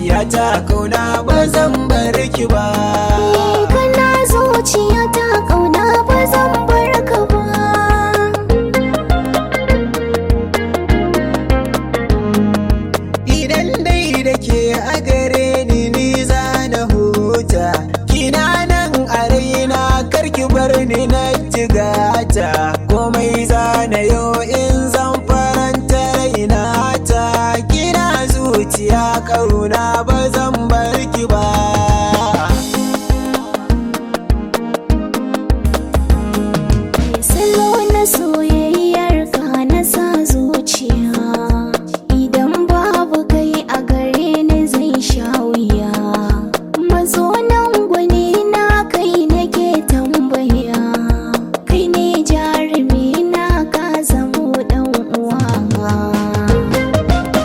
Zuciyata kauna, ba zan bar ki ba. Ni kana zuciyata kauna, ba zan bar ka ba. Idan dai da ke a gare ni, ni za na huta. Kina nan a raina, karki bar ni na jigata. Komai za na yo in zan faranta raina ta. Kina zuciya kauna.